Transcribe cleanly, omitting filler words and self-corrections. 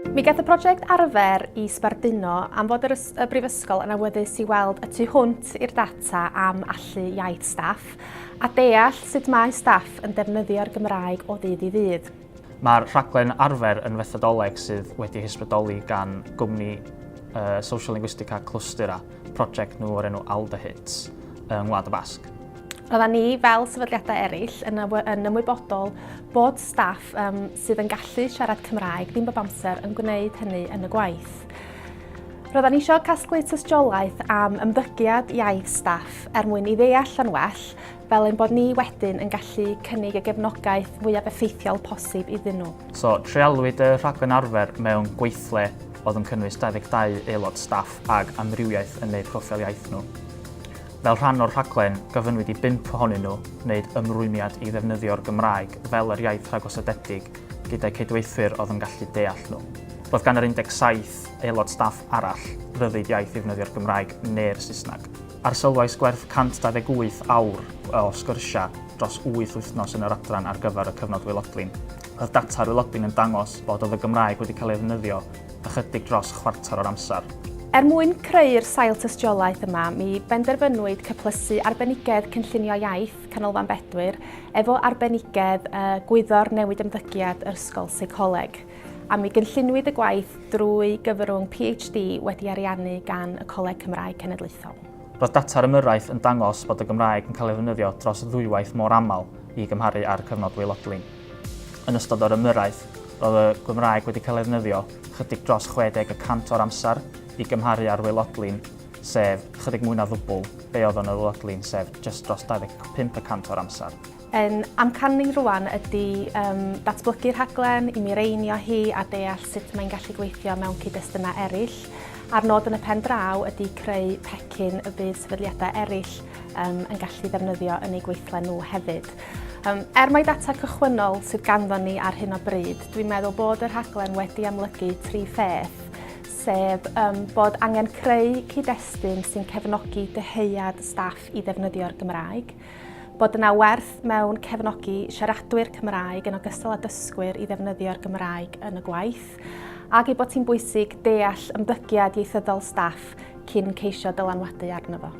Mi gaeth y prosiect Arfer i sbarduno am fod yr, y Brifysgol yn awyddus i weld y tu hwnt i'r data am allu iaith staff a deall sut mae staff yn defnyddio'r Gymraeg o ddydd i ddydd. Mae'r rhaglen Arfer yn fethodoleg sydd wedi hysbrydoli gan gwmni uh, Social Linguistica Clwstyra, prosiect nhw o'r enw Aldehits yng Ngwlad y Basg. Roeddan ni, fel sefydliadau eraill, yn, yn ymwybodol bod staff um, sydd yn gallu siarad Cymraeg ddim bob amser yn gwneud hynny yn y gwaith. Roeddan ni eisiau casglu tystiolaeth am ymddygiad iaith staff er mwyn i ddeall yn well, fel ein bod ni wedyn yn gallu cynnig y gefnogaeth fwyaf effeithiol posib iddyn nhw. So, treialwyd y rhaglen arfer mewn gweithle oedd yn cynnwys 22 aelod staff ag amrywiaeth yn eu proffil iaith nhw. Fel rhan o'r rhaglen, gofynnwyd i bump ohonyn nhw wneud ymrwymiad i ddefnyddio'r Gymraeg fel yr iaith rhagosodedig gyda'u cydweithwyr oedd yn gallu deall nhw. Roedd gan yr 17 aelod staff arall ryddid iaith i ddefnyddio'r Gymraeg neu'r Saesneg. Arsylwais gwerth 128 awr o sgyrsiau dros wyth wythnos yn yr adran ar gyfer y cyfnod waelodlin. Roedd data'r waelodlin yn dangos bod oedd y Gymraeg wedi cael ei ddefnyddio ychydig dros chwarter o'r amser. Er mwyn creu'r sail tystiolaeth yma, mi benderfynwyd cyplysu arbenigedd cynllunio iaith Canolfan Bedwyr efo arbenigedd gwyddor newid ymddygiad yr Ysgol Seicoleg, a mi gynllunwyd y gwaith drwy gyfrwng PhD wedi ariannu gan y Coleg Cymraeg Cenedlaethol. Roedd data'r ymyrraeth yn dangos bod y Gymraeg yn cael ei ddefnyddio dros ddwywaith mor aml i gymharu â'r cyfnod waelodlin. Yn ystod yr ymyrraeth, roedd y Gymraeg wedi cael ei ddefnyddio chydig dros 60 y cant o'r amser i gymharu â'r waelodlin, sef chydig mwy na ddwbl be oedd yn y waelodlin, sef jyst dros 25 y cant o'r amser. Ein amcan ni rwan ydy um, datblygu rhaglen, i mireinio hi a deall sut mae'n gallu gweithio mewn cyd-destunau eraill. A'r nod yn y pen draw ydy creu pecyn y bydd sefydliadau eraill um, yn gallu ddefnyddio yn eu gweithle nhw hefyd. Um, er mai data cychwynnol sydd ganddo ni ar hyn o bryd, dwi'n meddwl bod y rhaglen wedi amlygu tri pheth, sef um, bod angen creu cyd-destun sy'n cefnogi dyheuad staff i ddefnyddio'r Gymraeg, bod yna werth mewn cefnogi siaradwyr Cymraeg yn ogystal â dysgwyr i ddefnyddio'r Gymraeg yn y gwaith, ac ei bod hi'n bwysig deall ymddygiad ieithyddol staff cyn ceisio dylanwadu arno fo.